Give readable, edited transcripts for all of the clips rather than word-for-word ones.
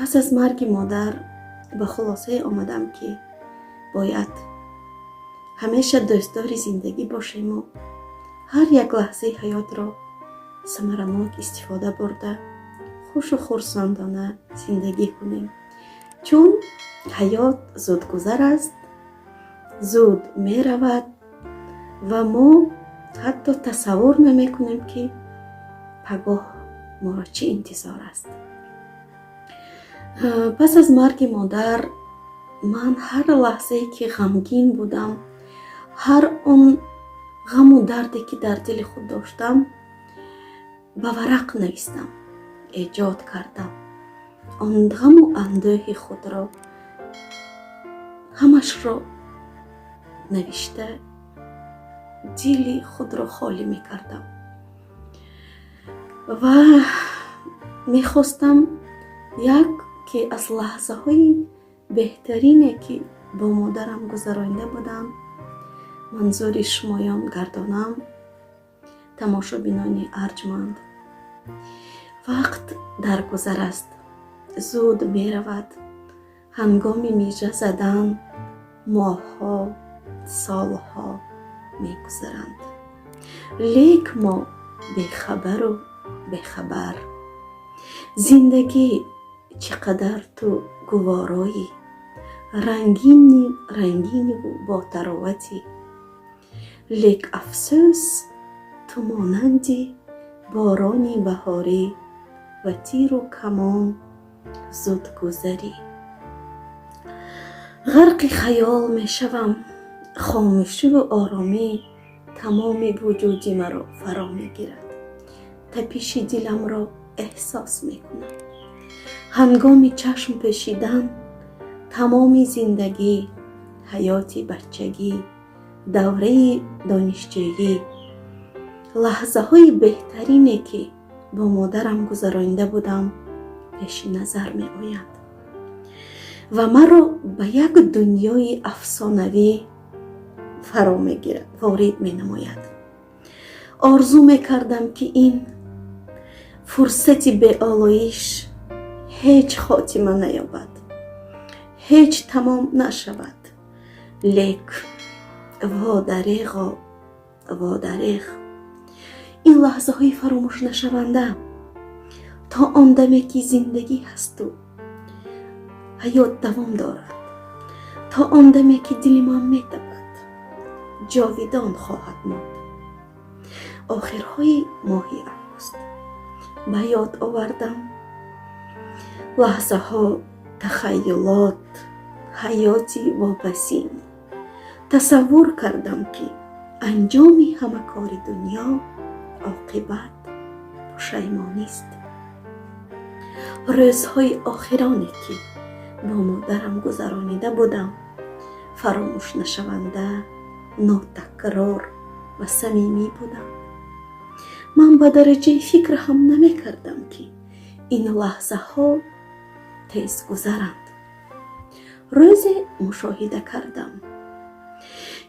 Пас аз марги модар ба хулосае омадам, ки бояд ҳамеша дӯстдори зиндагӣ бошему ҳар як лаҳзаи ҳаётро самаранок истифода бурда, хушу хурсандона зиндагӣ кунем, чун ҳаёт зудгузар аст, зуд меравад ва мо ҳатто тасаввур намекунем, ки пагоҳ моро чӣ интизор аст. Пас аз марги модар ман ҳар лаҳзае ки ғамгин будам, ҳар он ғаму дарде ки дар дили худ доштам, ба варақ навистам, эҷод кардам. Он ғаму андӯҳи худро ҳамашро навишта, дили худро холӣ мекардам ва мехостам як ки аз лаҳзаҳои беҳтарине, ки бо модарам гузаронида будам, манзури шумоён гардонам. Тамошобинони арҷманд, вақт дар гузар аст, зуд меравад. Ҳангоми мижа задан моҳҳо, солҳо мегузаранд, лек мо бехабару бехабар. Зиндагӣ, чӣ қадар ту гувороӣ, рангини рангиниву ботароватӣ, лек афсӯс, ту монанди борони баҳорӣ ва тиру камон зудгузарӣ. Ғарқи хаёл мешавам. Хомӯшиву оромӣ тамоми вуҷуди маро фаро мегирад. Тапиши диламро эҳсос мекунам. Ҳангоми чашм пӯшидан тамоми зиндагӣ, ҳаёти бачагӣ, давраи донишҷӯӣ, лаҳзаҳои беҳтарине, ки бо модарам гузаронида будам, пеши назар меоянд ва маро ба як дунёи афсонавӣ фаро мегирад, ворид менамояд. Орзу мекардам, ки ин фурсати беолоиш ҳеҷ хотима наёбад, ҳеҷ тамом нашавад. Лек водареғо, водареғ, ин лаҳзаҳои фаромӯшнашаванда то он даме ки зиндагӣ ҳасту ҳаёт давом дорад, то он даме ки дили ман метапад, ҷовидон хоҳад монд. Охирҳои моҳи август ба ёд овардам лаҳзаҳо, тахайюлот, ҳаёти вопасин. Тасаввур кардам, ки анҷоми ҳама кори дунё оқибат пушаймонист. Рӯзҳои охироне, ки бо модарам гузаронида будам, фаромӯшнашаванда, нотакрор ва самимӣ буданд. Ман ба дараҷаи фикр ҳам намекардам, ки ин лаҳзаҳо тез гузаранд. Рӯзе мушоҳида кардам,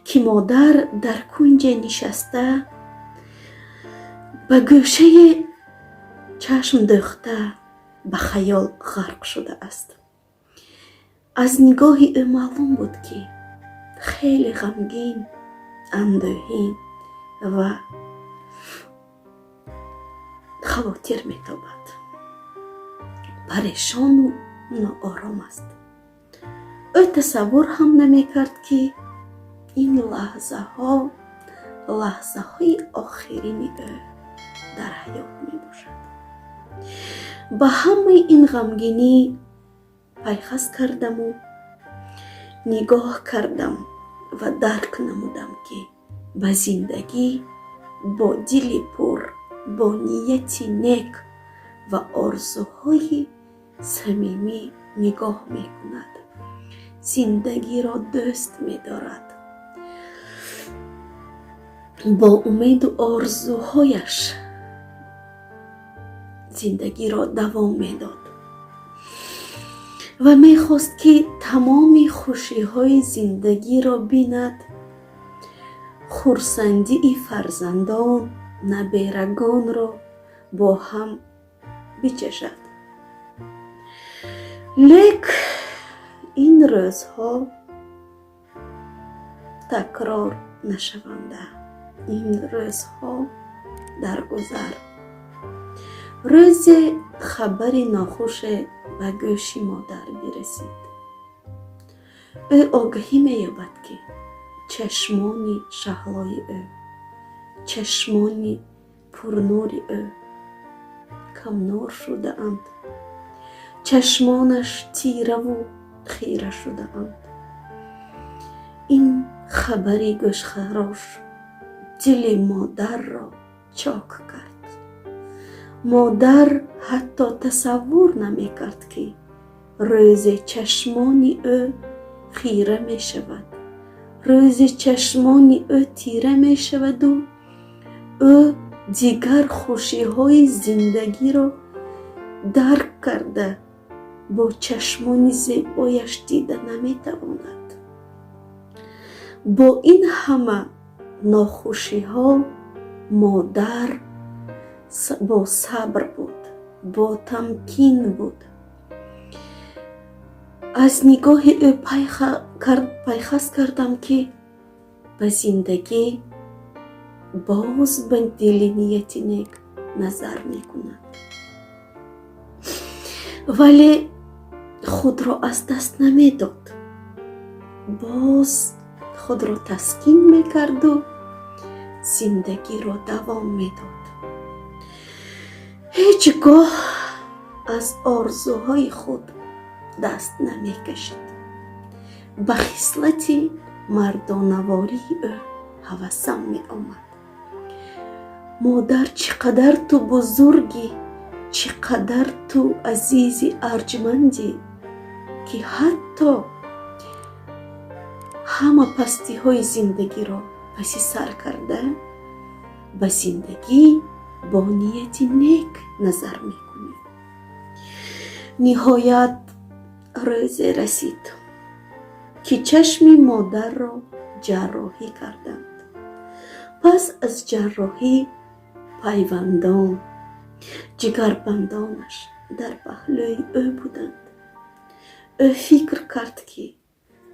ки модар дар кунҷе нишаста, ба гӯшаи чашм дӯхта, ба хаёл ғарқ шудааст. Аз нигоҳи ӯ маълум буд, ки хеле ғамгин, андӯҳин ва хавотир метобад, парешону ноором аст. Ӯ тасаввур ҳам намекард, ки ин лаҳзаҳо лаҳзаҳои охирини ӯ дар ҳаёт мебошад. Ба ҳамаи ин ғамгинӣ пайхас кардаму нигоҳ кардам ва дарк намудам, ки ба зиндагӣ бо дили пур, бо нияти нек ва орзуҳои самимӣ нигоҳ мекунад, зиндагиро дӯст медорад, бо умеду орзуҳояш зиндагиро давом медод ва мехост, ки тамоми хушиҳои зиндагиро бинад, хурсандии фарзандон, наберагонро бо ҳам бичашад. Лек ин рӯзҳо такрор нашаванда, ин рӯзҳо дар гузар. Рӯзе хабари нохуше ба гӯши модар бирасид. Ӯ огаҳӣ меёбад, ки чашмони шаҳлои ӯ, чашмони пурнури ӯ камнур шудаанд, чашмонаш тираву хира шудаанд. Ин хабари гӯшхарош дили модарро чок кард. Модар ҳатто тасаввур намекард, ки рӯзе чашмони ӯ хира мешавад, рӯзе чашмони ӯ тира мешаваду ӯ дигар хушиҳои зиндагиро дарк карда бо чашмони зебояш дида наметавонад. Бо ин ҳама нохушиҳо модар бо сабр буд, бо тамкин буд. Аз нигоҳи ӯ пайхас кардам, ки ба зиндагӣ боз ба дили нияти нек назар мекунад, вале худро аз даст намедод, боз худро таскин мекарду зиндагиро давом медод. Ҳеҷ гоҳ аз орзуҳои худ даст намекашид. Ба хислати мардонавории ӯ ҳавасам меомад. Модар, чӣ қадар ту бузургӣ, чӣ қадар ту азизи арҷмандӣ, ки ҳатто ҳама пастиҳои зиндагиро паси сар карда, ба зиндагӣ бо нияти нек назар мекунӣ. Ниҳоят рӯзе расид, ки чашми модарро ҷарроҳӣ карданд. Пас аз ҷарроҳӣ пайвандон, ҷигарбандонаш дар паҳлӯи ӯ буданд. Ӯ фикр кард, ки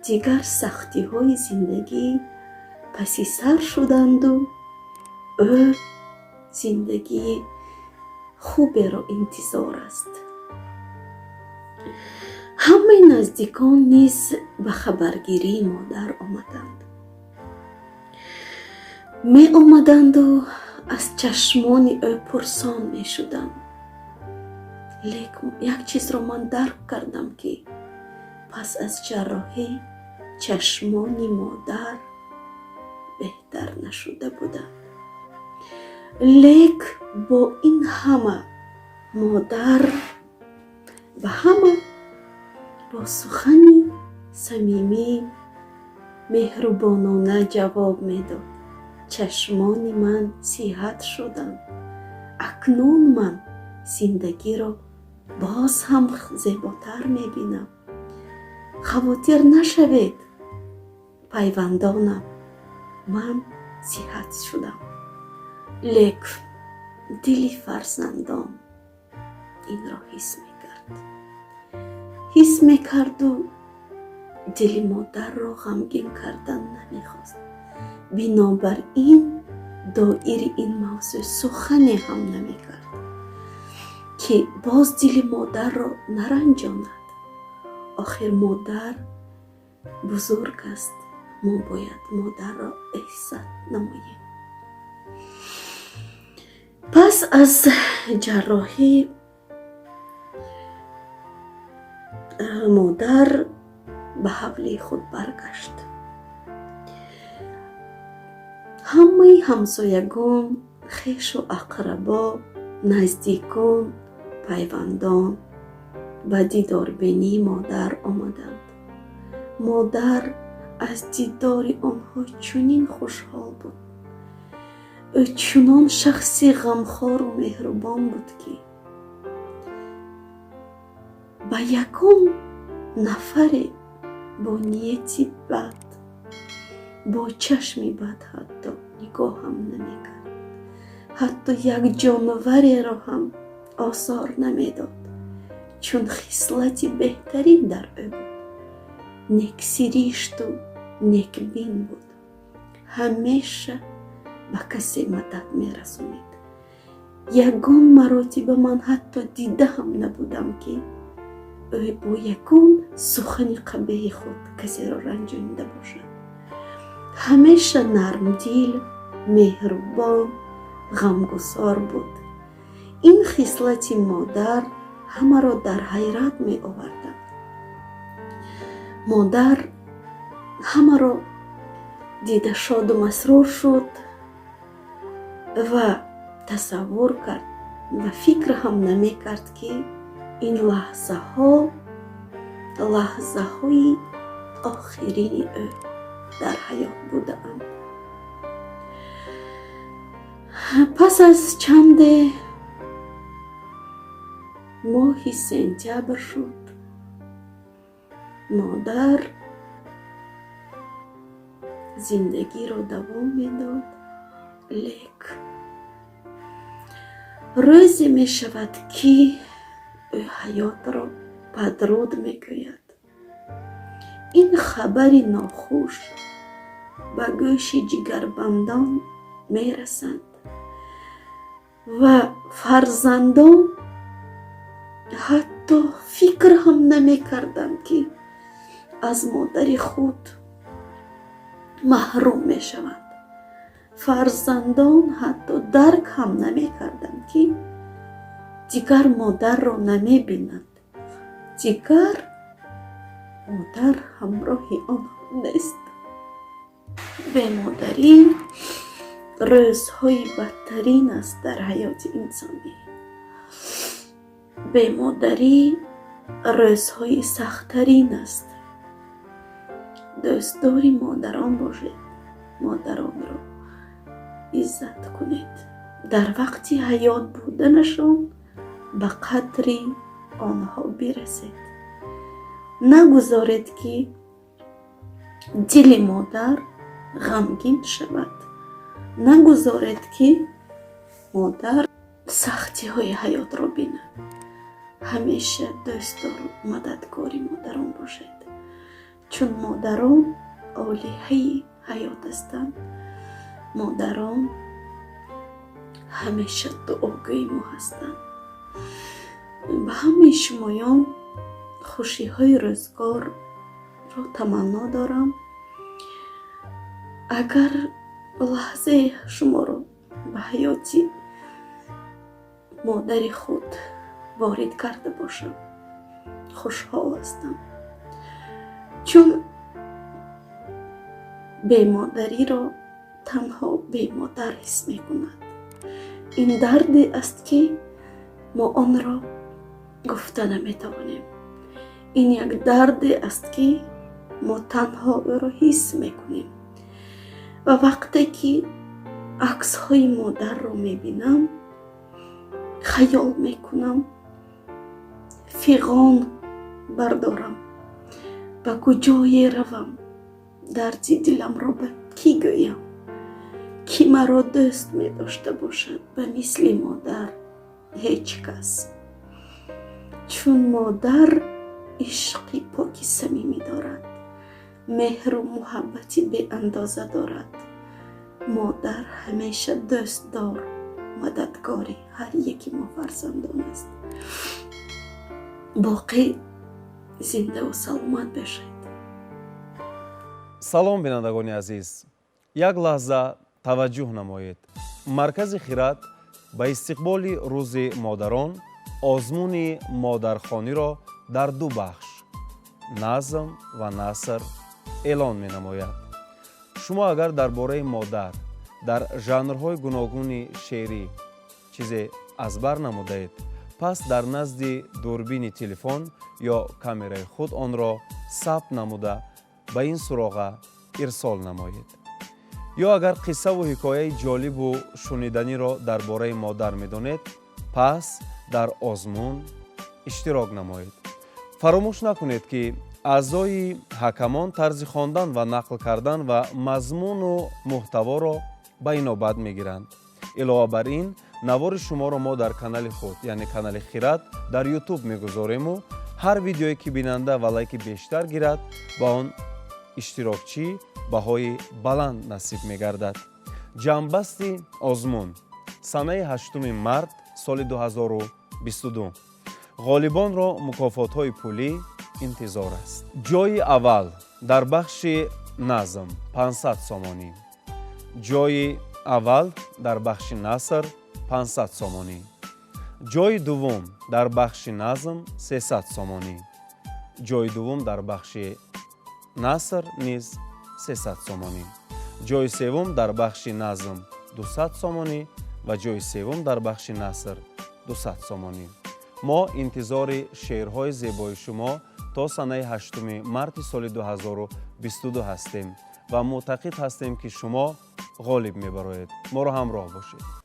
дигар сахтиҳои зиндагӣ паси сар шуданду ӯ зиндагии хуберо интизор аст. Ҳамаи наздикон низ ба хабаргирии модар омаданд. Меомаданду аз чашмони ӯ пурсон мешуданд. Лек як чизро ман дарк кардам, ки пас аз ҷарроҳӣ чашмони модар беҳтар нашуда буданд. Лек бо ин ҳама модар ба ҳама бо сухани самимӣ, меҳрубонона ҷавоб медод: «Чашмони ман сиҳат шуданд, акнун ман зиндагиро боз ҳам зеботар мебинам. Хавотир нашавед, пайвандонам, ман сиҳат шудам». Лек дили фарзандон инро ҳис мекард, ҳис мекарду дили модарро ғамгин кардан намехост. Бинобар ин доири ин мавзӯъ сухане ҳам намекард, ки боз дили модарро наранҷонад. Охир модар бузург аст, мо бояд модарро эҳзат намоем. Пас аз ҷарроҳӣ модар ба ҳавлии худ баргашт. Ҳамаи ҳамсоягон, хешу ақрабо, наздикон, пайвандон ба дидорбинии модар омаданд. Модар аз дидори онҳо чунин хушҳол буд. Ӯ чунон шахси ғамхору меҳрубон буд, ки ба ягон нафаре бо нияти бад, бо чашми бад ҳатто нигоҳам намекард, ҳатто як ҷонвареро ҳам осор намедод. Чун хислати беҳтарин дар ӯ буд, нексиришту некбин буд, ҳамеша ба касе мадад мерасонид. Ягон маротиба ман ҳатто дида ҳам набудам, ки ӯ бо ягон сухани қабеҳи худ касеро ранҷонида бошад. Ҳамеша нармдил, меҳрубон, ғамгусор буд. Ин хислати модар ҳамаро дар ҳайрат меоварданд. Модар ҳамаро дида шоду масрур шуд ва тасаввур кард ва фикр ҳам намекард, ки ин лаҳзаҳо лаҳзаҳои охирини ӯ дар ҳаёт будаанд. Пас аз чанде моҳи сентябр шуд, модар зиндагиро давом медод, лек рӯзе мешавад, ки ӯ ҳаётро падруд мегӯяд. Ин хабари нохуш ба гӯши ҷигарбандон мерасанд ва фарзандон ҳатто фикр ҳам намекарданд, ки аз модари худ маҳрум мешаванд. Фарзандон ҳатто дарк ҳам намекарданд, ки дигар модарро намебинанд, дигар модар ҳамроҳи онҳо нест. Бемодарӣ рӯзҳои бадтарин аст дар ҳаёти инсонӣ. Бемодарӣ рӯзҳои сахттарин аст. Дӯстдори модарон бошед, модаронро иззат кунед. Дар вақти ҳаёт буданашон ба қадри онҳо бирасед. Нагузоред, ки дили модар ғамгин шавад. Нагузоред, ки модар сахтиҳои ҳаётро бинад. Ҳамеша дӯстдору мададгори модарон бошед, чун модарон олиҳаи ҳаёт ҳастанд. Модарон ҳамеша дуогӯи мо ҳастанд. Ба ҳамаи шумоён хушиҳои рӯзгорро таманно дорам. Агар лаҳзае шуморо ба ҳаёти модари худ ворид карда бошам, хушҳол ҳастам, чун бемодариро танҳо бемодар ҳис мекунад. Ин дарде аст, ки мо онро гуфта наметавонем. Ин як дарде аст, ки мо танҳо ӯро ҳис мекунем. Ва вақте ки аксҳои модарро мебинам, хаёл мекунам фиғон бардорам, ба куҷое равам, дарди диламро ба кӣ гӯям, кӣ маро дӯст медошта бошад ба мисли модар? Ҳеҷ кас. Чун модар ишқи поки самимӣ дорад, меҳру муҳаббати беандоза дорад. Модар ҳамеша дӯстдор, мададгори ҳар яки мо фарзандон аст. Боқӣ зиндаву саломат бошед. Салом, бинандагони азиз! Як лаҳза таваҷҷӯҳ намоед. Маркази Хират ба истиқболи Рӯзи модарон озмуни модархониро дар ду бахш, назм ва наср, эълон менамояд. Шумо агар дар бораи модар дар жанрҳои гуногуни шеърӣ чизе аз бар намудаед, пас дар назди дурбини телефон ё камераи худ онро сабт намуда, ба ин суроға ирсол намоед. Ё агар қиссаву ҳикояи ҷолибу шуниданиро дар бораи модар медонед, пас дар озмун иштирок намоед. Фаромӯш накунед, ки аъзои ҳакамон тарзи хондан ва нақл кардан ва мазмуну муҳтаворо ба инобат мегиранд. Илова бар ин, навори шуморо мо дар канали худ, яъне канали Хирад дар Ютуб, мегузорему ҳар видеое ки бинанда ва лайки бештар гирад, ба он иштирокчӣ баҳои баланд насиб мегардад. Ҷамъбасти озмун санаи 8 март соли 2022. Ғолибонро мукофотҳои пулӣ интизор аст. Ҷойи аввал дар бахши назм 500 сомонӣ, ҷойи аввал дар бахши наср 500 сомонӣ, ҷойи дуввум дар бахши назм 300 сомонӣ, ҷойи дуввум дар бахши наср низ 300 сомонӣ, ҷойи севум дар бахши назм 200 сомонӣ ва ҷойи севум дар бахши наср 200 сомонӣ. Мо интизори шеърҳои зебои шумо то санаи 8 марти соли 2022 ҳастем ва мӯътақид ҳастем, ки шумо ғолиб мебароед. Моро ҳамроҳ бошед.